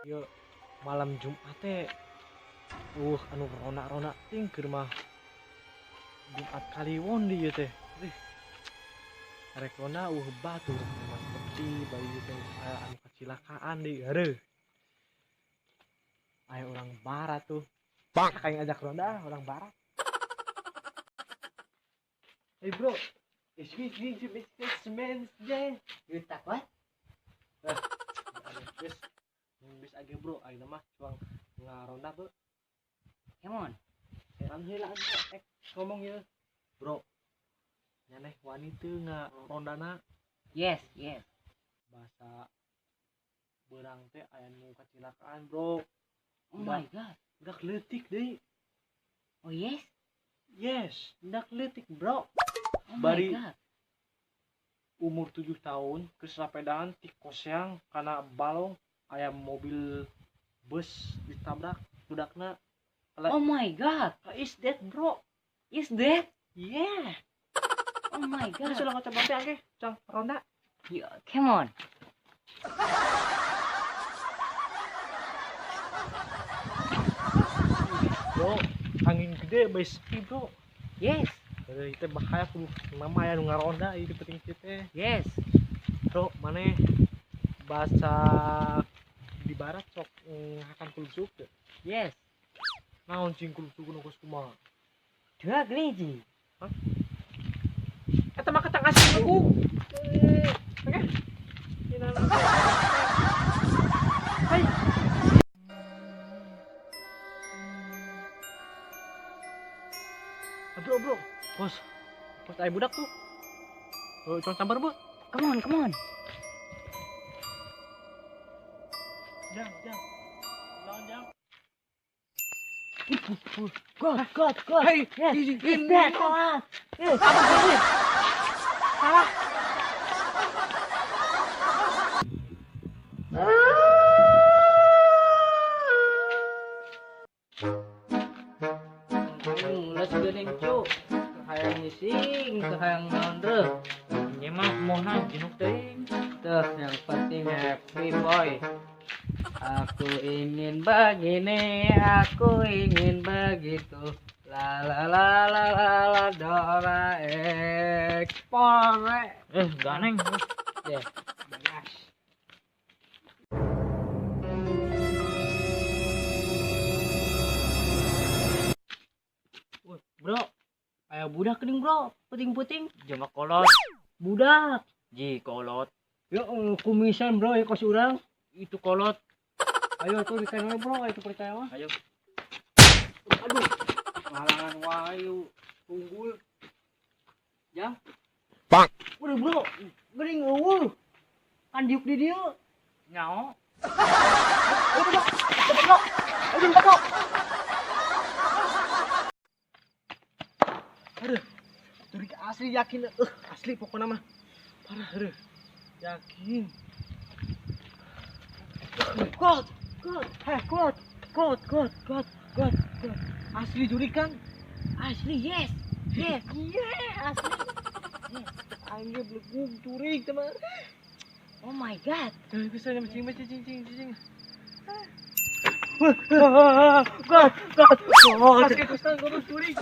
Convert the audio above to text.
Yuk malam Jumat teh anu rona-rona ting keur mah Jumat Kaliwon di ieu teh. Rek rona batur mah sepi bari teh aya anu kacilakaan di hareuh. Aya orang barat tuh. Bang, kayak ngajak ronda orang barat. Hey bro, excuse me, You tak what? Bis aja bro, ayo mah cuang ngaronda bro. Come on. Heran heula ngomong ya. Bro. Nyaneh wani teu ngarondana. Yes, yes. Bahasa berang teh aya nu kacilakaan, bro. Oh my god. Budak leutik deui. Oh yes? Yes, budak leutik, bro. Oh Bari my god. Umur 7 tahun ke sepedaan ti koseang kana balong aya mobil bus ditabrak budakna. Oh my god. Is that bro? Is that? Yeah. Oh my god. Terus ulah ngocok teh akeh, cang ronda. Yeah, come on. Bro, angin gede bae sepi, bro. Yes. Jadi itu bahaya kudu mama aya nu ngaronda ieu penting teh. Yes. Bro, maneh bahasa di barat sok ngahakan kulub teu? Yes. Naon cing kulub nu kos kumaha? Dua kelinci. Hah? Eta mah kacang asin aku. Oke. Hai. Bro, bro. Bos. Bos aya budak tuh. Oh, cong sambar, Bu. Come on, come on. Jang, jang. Lawan jang. God, God, God. Hey, yes. Easy. Is that? Salah. Yes. Salah. Aing geus geuning cu. Hayang ngising, hayang naon reuh. Nya mah mohna jenuk teuing. Tuh, yang penting happy boy. Aku ingin begini, aku ingin begitu. La la la la la la Dora Explorer. Ganeng. Ya, beres. Wah, bro, aya budak geuning bro, puting-puting. Jama kolot. Budak. Ji kolot. Ya, kumisan bro, ya kos urang. Itu kolot. Ayo tuh ikan we bro, itu percaya mah. Ayo. Aduh, ngalangan wae unggul. Jang. Bang. Udah bro, geuning eueuh. Kan diuk di dieu. Nyao. Ayo bro, cepet bro. Ayo bro. Aduh. Jurig asli yakin, asli pokoknya mah. Parah, aduh. Yakin. God, God, hey, God, God, God, God, God, God. Asli jurig kan? Asli, yes, yes, yeah, asli. Yes. Aing ge belegug jurig teman. Oh my god. Bisa cing cing cing cing. God, God, God. Asli kustan goblok jurig.